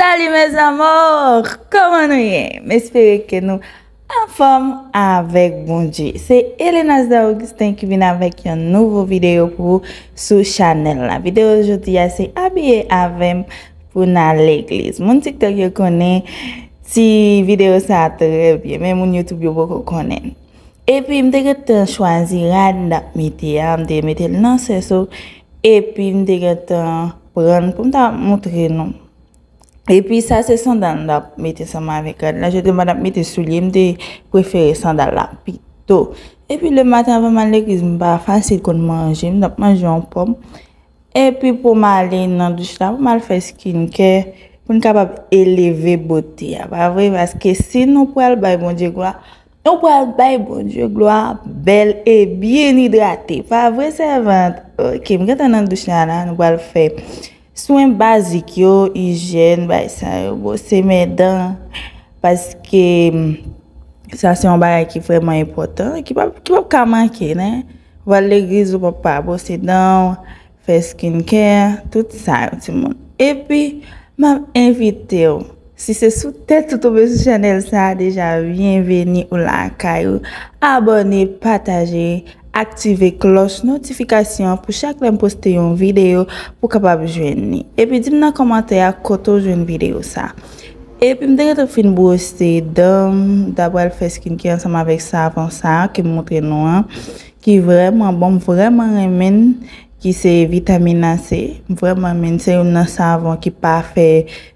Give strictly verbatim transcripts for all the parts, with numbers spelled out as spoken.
Salut mes amours! Kòman nou ye? M espere ke nou anfòm avèk Bondye. Se Elenas Augustin ki vin avèk yon nouvo videyo pou ou sou chanèl la. Videyo jodi a se abiye avè m pou n al legliz. Moun TikTok yo konnen ti videyo sa a trè byen, men moun YouTube yo poko konnen. Epi m te gentan chwazi rad m t ap mete a, m te mete l nan sèso, epi m te gentan pran l pou m ta montre nou. Epi sa se sandal m t ap mete ansanm avèk rad la. Jodi a m pa t ap mete soulye, m te prefere sandal la pito. Epi lematen anvan m al legliz, m pa fasil konn manje, m t ap manje yon pòm. Epi pou m ale nan douch la, pou m al fè skincare, pou n kapab eleve bote a, pa vre? Paske si nou pral bay Bondye glwa, nou pral bay Bondye glwa bèl e byen idrate, pa vre, sèvant? Ok, m gentan nan douch la, la, nou pral fè swen bazik yo, ijyèn, bay sa yo, bwose men dan, paske, mm, sa se yon bagay ki vrèman enpòtan, ki p ap, ki p ap ka manke, nen. Ou al legliz, ou p ap pa bwose dan w, fè skincare, tout sa yo, timoun. Epi, m ap envite w, si se sou tèt ou tonbe sou chanèl sa a deja, byenveni ou lakay ou. Abòne, pataje, aktive klòch notifikasyon pou chak lè m poste yon videyo pou w kapab jwenn li. Epi di m nan kòmantè a kote w jwenn videyo sa. Epi m te gentan fin bwose dan m, m ta pral fè skincare ansanm avèk savon sa a ke m montre nou an, ki vrèman bon, m vrèman renmen l, ki se vitamina C. M vrèman renmen l, se youn nan savon ki pa fè,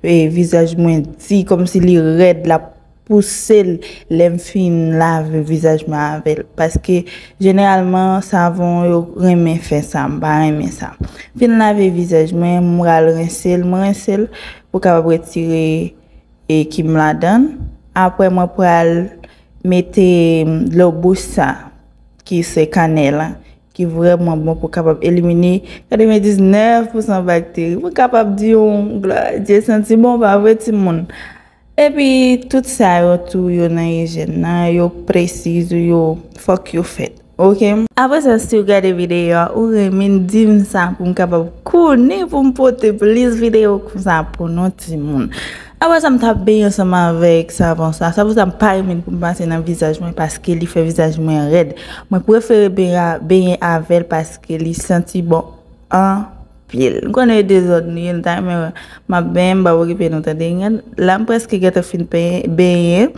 e, vizaj mwen di, kòmsi li rèd, l ap pouse l lè m fin lave vizaj mwen avè l. Paske jeneralman, savon yo renmen fè sa, m pa renmen sa. Fin lave vizaj mwen, m pral rense l, m rense l pou kapab retire e ki m ladan l. Apre, mwen pral mete dlo bouch sa, ki se kanèl la, ki vrèman bon pou kapab elimine katrevendiznèf pousan bakteri. Pou kapab di yon glwa a Dye santi bon, pa vre, timoun? Epi, tout sa yo tou, yo nan ijyèn nan, yo presiz, yo fòk yo fèt. Ok? Apre sa, si w gade videyo a, ou renmen, di m sa pou m kapab konnen, pou m pote plis videyo konsa pou nou timoun. Apre sa, m t ap benyen ansanm avèk savon sa. Sa pou sa m pa renmen pou m pase nan vizaj mwen paske li fè vizaj mwen rèd. Mwen prefere benyen a-, benyen avè l paske li santi bon anpil. M konnen e dezòd nou ye, nou ta renmen wè m ap benyen, m p ap okipe nou, tande. La, m prèske gentan fin benyen.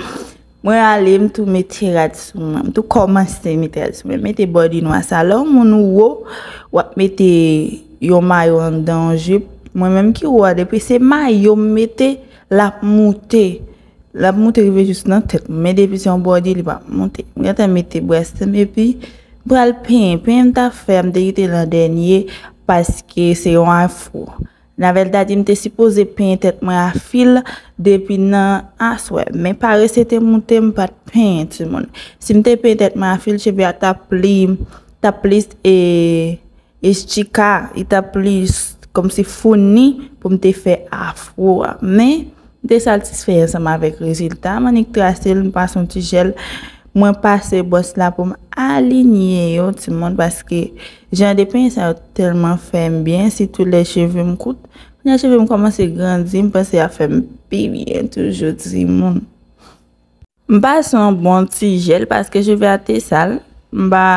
Mwen ale, m tou mete rad sou mwen. M tou kòmanse mete rad sou mwen. Mete bòdi nwa sa. Lè yon moun wo, w ap mete yon mayo anndan yon jip. Mwen menm ki wo a, depi se mayo m mete, l ap moute. L ap moute rive jis nan tèt mwen. Men depi se yon bòdi, li p ap moute. M gentan mete brèst m epi m pral penyen. Penyen m t ap fè a, m te kite l an dènye paske se yon afro. Navèl ta di m te sipoze penyen tèt mwen a fil depi nan aswè. Men parese te moute, m pa t penyen, timoun. Si m te penyen tèt mwen a fil, cheve a t ap pli, t ap plis, e, estika, li t ap plis kòmsi founi pou m te fè afro a. Men, m te satisfè ansanm avèk rezilta. M annik trase l, m pase yon ti jèl. Mwen pase bwòs la pou m alinye yo, timoun, paske jan de penyen sa yo tèlman fè m byen, sitou lè cheve m kout. Kounye a cheve m kòmanse grandi, m panse y ap fè m pi byen toujou, timoun. M pase yon bon ti jèl paske cheve a te sal, m pa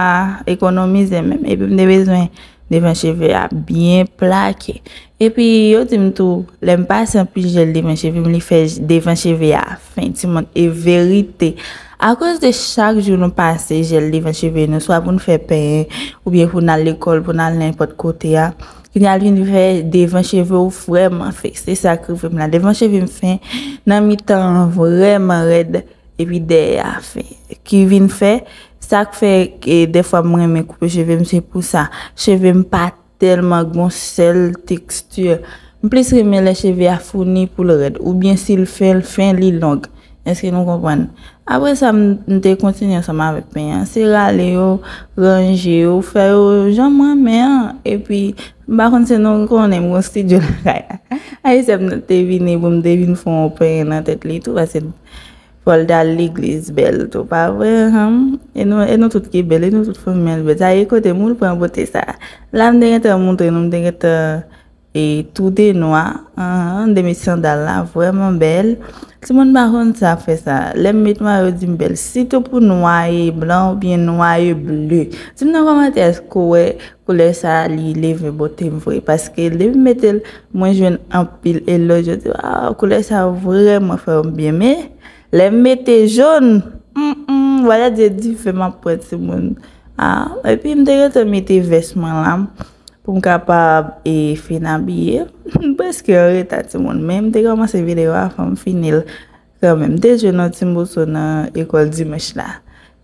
ekonomize menm, epi m te bezwen devan cheve a byen plake. Epi yo di m tou, lè m pase anpil jèl devan cheve m, li fè j-, devan cheve a fen, timoun, e verite. Akoz de chak jou nou pase jèl devan cheve nou, swa pou n fè penyen, oubyen pou n al lekòl, pou n al nenpòt kote a, kounye a l vin fè devan cheve w vrèman fen. Se sa k rive m la. Devan cheve m fen, nan mitan an vrèman rèd, epi dèyè a fen. Ki vin fè, sa k fè, e, dèfwa m renmen koupe cheve m, se pou sa. Cheve m pa tèlman gon sèl teksti. M plis renmen lè cheve a founi pou l rèd, oubyen si l fen, l fen, li long. Èske nou konprann? Apre sa, m, m te kontinye ansanm avèk penyen an. Se rale yo, ranje yo, fè yo jan m renmen an. Epi, m pa konn si nou konnen m gon estidyo lakay la. Ayisyen m nan te vini pou m te vin fè yon penyen nan tèt li tou, paske fò l t al legliz bèl tou, pa vre, han? E nou, e nou tout ki bèl, e nou tout fanmi an bèl. Sa e kote moun pran bote sa. La, m te gentan montre nou, m te gentan E tou de nwa, anhan, de met sandal la, vrèman bèl. Timoun pa konn sa fè sa. Lè m met nwa, yo di m bèl. Sitou pou nwa e blan oubyen nwa e ble. Di m nan kòmantè èske w wè koulè sa li leve bote m vre. Paske depi m mete l, mwen jwenn anpil elòj. Yo di, "Waw, koulè sa vrèman fè w byen." Men, lè m mete jòn, mm, mm, wala de dife m ap pran timoun. Ah, epi m te gentan mete vès mwen la pou m kapab e fin abiye. M prèske an reta timoun, men m te kòmanse videyo a, fò m fini l kanmenm. M te jwe nan ti moso nan ekòl dimanch la.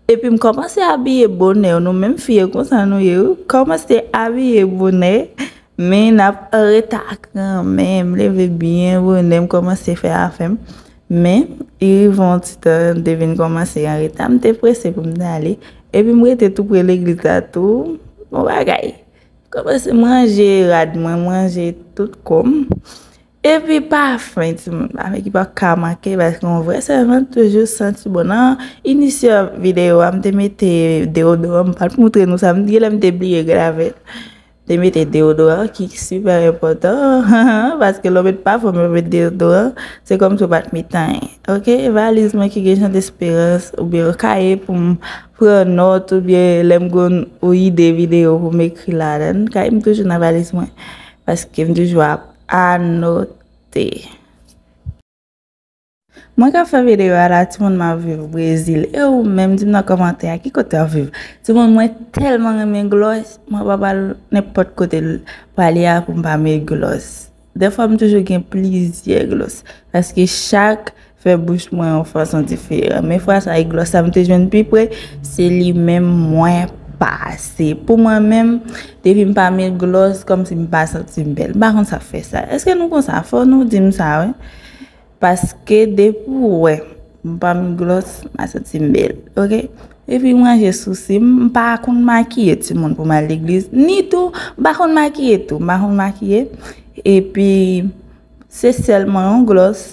Epi m kòmanse abiye bonè, nou menm fi e konsa nou ye, wi. Kòmanse abiye bonè, men n ap an reta kanmenm. M leve byen bonè, m kòmanse fè afè m. Men, li rive yon ti tan, m te vin kòmanse an reta. M te prese pou m t ale. Epi m rete tou pre legliz la tou. Bon bagay. Kòmanse m ranje rad mwen, m ranje tout kò m. Epi pafen, timoun, pafen ki pa ka manke, paske yon vrè sèvant toujou santi bon. Nan inisyon videyo a, m te mete deyodoran, m pa t moutre nou sa, m genlè m te bliye grave. M te mete deyodoran ki sipè enpòtan, paske lè w met pafen, w met deyodoran, se kòmsi w pa t met anyen. Oke, valiz mwen ki gen Jan Desperans, oubyen yon kaye pou m pran nòt, oubyen lè m gen yon ide videyo pou m ekri ladan l, kaye m toujou nan valiz mwen, paske m toujou ap anote. Mwen k ap fè videyo a la, timoun, m ap viv Brezil. E ou menm, di m nan kòmantè a, ki kote w ap viv? Timoun, mwen tèlman renmen glòs, mwen pa pral nenpòt kote l prale a pou m pa met glòs. Dèfwa, m toujou gen plizyè glòs, paske chak fè bouch mwen yon fason diferan. Men fwa sa, e glòs sa m te jwenn pi pre, se li menm mwen pase. Pou mwen menm, depi m pa met glòs, kòmsi m pa santi m bèl. M pa konn sa k fè sa. Èske nou konsa? Fò nou di m sa, wi. Paske depi w wè m pa met glòs, m pa santi m bèl, oke? Epi m ranje sousi m, m pa konn makiye timoun pou m al legliz, ni tou, m pa konn makiye tou, m pa konn makiye. Epi, se sèlman yon glòs,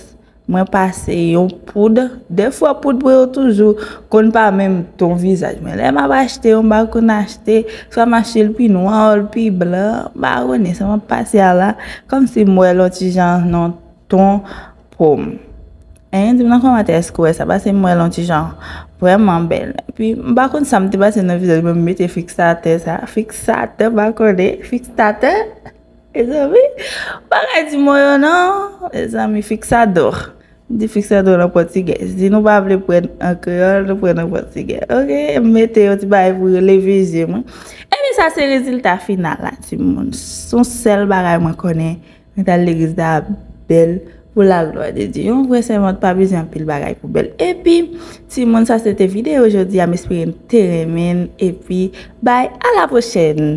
mwen pase yon poud. Dèfwa poud mwen yo toujou konn pa menm ton vizaj mwen. Lè m ap achte yo, m pa konn achte, swa m achte l pi nwa, l pi blan, m pa konnen sa m ap pase a la, kòmsi m wè l yon ti jan nan ton po m. Hein, di m nan kòmantè èske w wè sa, paske m wè l yon ti jan vrèman bèl. Epi, m pa konn sa m te pase nan vizaj mwen, m mete fiksatè sa. Fiksatè, m pa konnen. Fiksatè? Mezanmi, pa ka di mo yo non. Mezanmi, fixador. M di fixador nan pòtigè. Si nou pa vle pran an kreyòl, nou pran nan pòtigè. Oke, m mete yon ti bagay pou relevé zye mwen. Epi sa se rezilta final la, timoun. Se yon sèl bagay mwen konnen. Mwen t al legliz la bèl pou la glwa de Dye. Yon vrè sèvant pa bezwen anpil bagay pou bèl. Epi, timoun, sa se te videyo jodi a. M espere n te renmen l. Epi, bay, a la pwochèn!